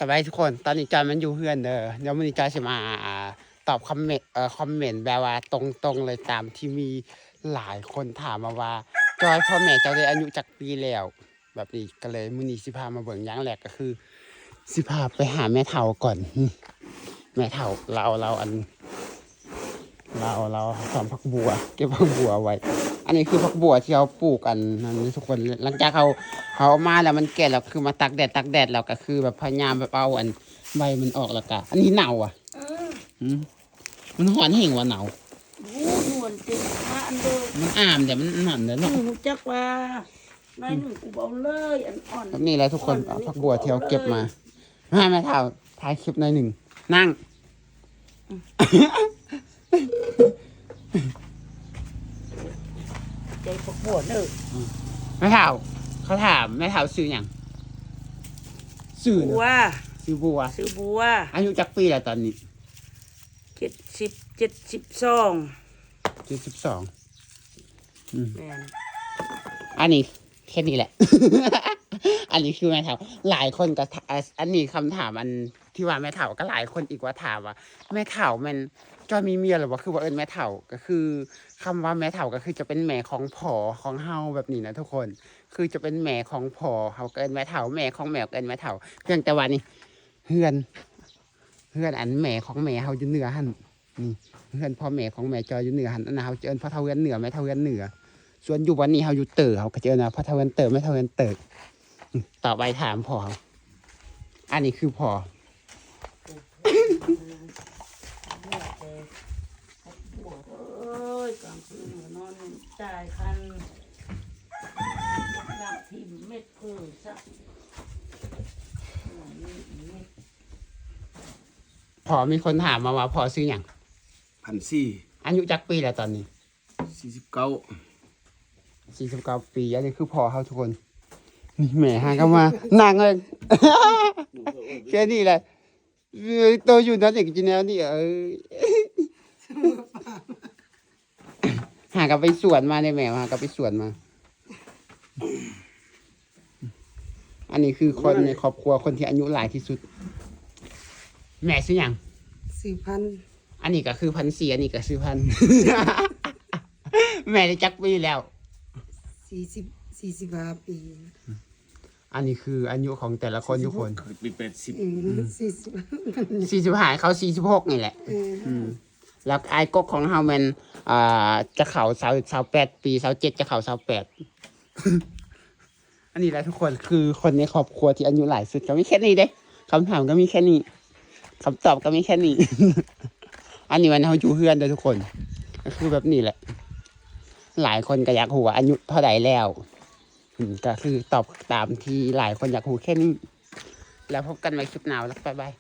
ບາຍທຸກຄົນ ຕອນນີ້ຈອຍມັນຢູ່ເຮືອນເດີ. ດຽວມື້ນີ້ຈອຍຊິມາ ອ່າ ຕອບຄອມເມັນ ເອີ ຄອມເມັນແບບວ່າຕົງໆເລີຍ ຕາມທີ່ມີຫຼາຍຄົນຖາມມາວ່າ ຈອຍ ພໍ່ແມ່ເຈົ້າໄດ້ອາຍຸຈັກປີແລ້ວ? ແບບນີ້ ກໍເລີຍມື້ນີ້ຊິພາມາເບິ່ງ. ຢ່າງແລກກໍຄືຊິພາໄປຫາແມ່ເຖົ້າກ່ອນ. ນີ້ ແມ່ເຖົ້າລາວ ລາວອັນ ລາວ ລາວສວນຜັກບົ່ວ ເກັບຜັກບົ່ວໄວ້. ອັນນີ້ຄືຜັກບົ່ວທີ່ເຮົາປູກ ອັນນັ້ນທຸກຄົນ. ຫຼັງຈາກເຮົາ ເຮົາເອົາມາແລ້ວ ມັນແກ່ແລ້ວ ຄືມາຕາກແດດ ຕາກແດດແລ້ວ ກໍຄືແບບພະຍາຍາມແບບເອົາອັນໃບມັນອອກ ແລ້ວກໍ ອັນນີ້ເນົ່າອະ. ເອີ ອືມ ມັນຮ້ອນແຮງວ່າເນົ່າ. ໂອ້ ນວນເຕັມຂາອັນເດີ ມັນອາມແຕ່ມັນນັ້ນແຫຼະເນາະ. ຮູ້ຈັກວ່າໜ້ອຍໜຶ່ງ ອືມ ກູເອົາເລີຍ ອັນອ່ອນ ແບບນີ້ແຫຼະທຸກຄົນ. ເອົາຜັກບົ່ວທີ່ເຮົາເກັບມາ ມາ ແມ່ເຖົ້າ ຖ່າຍຄລິບໜ້ອຍໜຶ່ງ ນັ່ງ ໃຈພວກບົວເດີ. ອືມ ແມ່ເຖົ້າ ເຂົາຖາມ ແມ່ເຖົ້າຊື່ຫຍັງ? ຊື່ ບົວ ຊື່ບົວ ຊື່ບົວ. ອາຍຸຈັກປີແລ້ວຕອນນີ້? ເຈັດສິບ ເຈັດສິບສອງ ເຈັດສິບສອງ. ອືມ ແມ່ນ. ອັນນີ້ແຄ່ນີ້ແຫຼະ ອັນນີ້ຄືແມ່ເຖົ້າ. ຫຼາຍຄົນກໍ ອາ ອັນນີ້ຄຳຖາມ ອັນທີ່ວ່າແມ່ເຖົ້າ ກໍຫຼາຍຄົນອີກວ່າຖາມວ່າ ແມ່ເຖົ້າແມ່ນຈອຍມີເມຍແລ້ວບໍ່? ຄືວ່າເອີ້ນແມ່ເຖົ້າ ກໍຄືຄຳວ່າແມ່ເຖົ້າ ກໍຄືຈະເປັນແມ່ຂອງພໍ່ຂອງເຮົາແບບນີ້ນະທຸກຄົນ. ຄືຈະເປັນແມ່ຂອງພໍ່ເຮົາກໍເອີ້ນແມ່ເຖົ້າ ແມ່ຂອງແມ່ກໍເອີ້ນແມ່ເຖົ້າ. ພຽງແຕ່ວ່ານີ້ ເຮືອນ ເຮືອນອັນແມ່ຂອງແມ່ເຮົາຢູ່ເໜືອຫັ້ນ. ນີ້ ເຮືອນພໍ່ແມ່ຂອງແມ່ຈອຍຢູ່ເໜືອຫັ້ນ. ອັນນັ້ນເຮົາຈະເອີ້ນພໍ່ເຖົ້າເຮືອນເໜືອ ແມ່ເຖົ້າເຮືອນເໜືອ. ສ່ວນຢູ່ບ່ອນນີ້ເຮົາຢູ່ເຕີ ເຮົາກໍຈະເອີ້ນວ່າພໍ່ເຖົ້າເຮືອນເຕີ ແມ່ເຖົ້າເຮືອນເຕີ. ອືມ ຕໍ່ໄປຖາມພໍ່ເຮົາ. ອັນນີ້ຄືພໍ່. ໂອ້ຍ ກາງຄືນກໍນອນຈ່າຍຄັນ ນ້ຳຖິ້ມເມັດເພີຊະ. ພໍ່ ມີຄົນຖາມມາວ່າພໍ່ຊື່ຫຍັງ? ພັນສີ່. ອາຍຸຈັກປີແລ້ວຕອນນີ້? ສີ່ສິບເກົ້າ ສີ່ສິບເກົ້າປີ. ອັນນີ້ຄືພໍ່ເຮົາທຸກຄົນ. ນີ້ແມ່ຫາກໍມານັ່ງເລີຍ ແຄ່ນີ້ແຫຼະ. ໂຕຢູ່ນັ້ນເອງ ຢູ່ແນວນີ້ ເອີ ຫາກໍໄປສວນມາເດ້ແມ່ ຫາກໍໄປສວນມາ. ອັນນີ້ຄືຄົນໃນຄອບຄົວ ຄົນທີ່ອາຍຸຫຼາຍທີ່ສຸດ. ແມ່ຊື່ຫຍັງ? ຊື່ພັນ. ອັນນີ້ກໍຄືພັນສີ່ ອັນນີ້ກໍຊື່ພັນ. ແມ່ໄດ້ຈັກປີແລ້ວ? ສີ່ສິບ ສີ່ສິບຫ້າປີ. ອັນນີ້ຄືອາຍຸຂອງແຕ່ລະຄົນທຸກຄົນ. ເກີດປີແປດສິບ. ອືມ ສີ່ສິບ ສີ່ສິບຫ້າ ເຂົ້າສີ່ສິບຫົກນີ້ແຫຼະ. ເອີ ອືມ ແລ້ວອ້າຍກົກຂອງເຮົາແມ່ນ ອ່າ ຈະເຂົ້າຊາວ ຊາວແປດປີ ຊາວເຈັດ ຈະເຂົ້າຊາວແປດ. ອັນນີ້ແຫຼະທຸກຄົນ ຄືຄົນໃນຄອບຄົວທີ່ອາຍຸຫຼາຍສຸດ ກໍມີແຄ່ນີ້ເດ້. ຄຳຖາມກໍມີແຄ່ນີ້ ຄຳຕອບກໍມີແຄ່ນີ້. ອັນນີ້ແມ່ນເຮົາຢູ່ເຮືອນເດີທຸກຄົນ ກໍຄືແບບນີ້ແຫຼະ. ຫຼາຍຄົນກໍຢາກຮູ້ວ່າອາຍຸເທົ່າໃດແລ້ວ. ອືມ ກໍຄືຕອບຕາມທີ່ຫຼາຍຄົນຢາກຮູ້ແຄ່ນີ້ ແລ້ວພົບກັນໃໝ່ຄລິບໜ້າ. ບາຍບາຍ.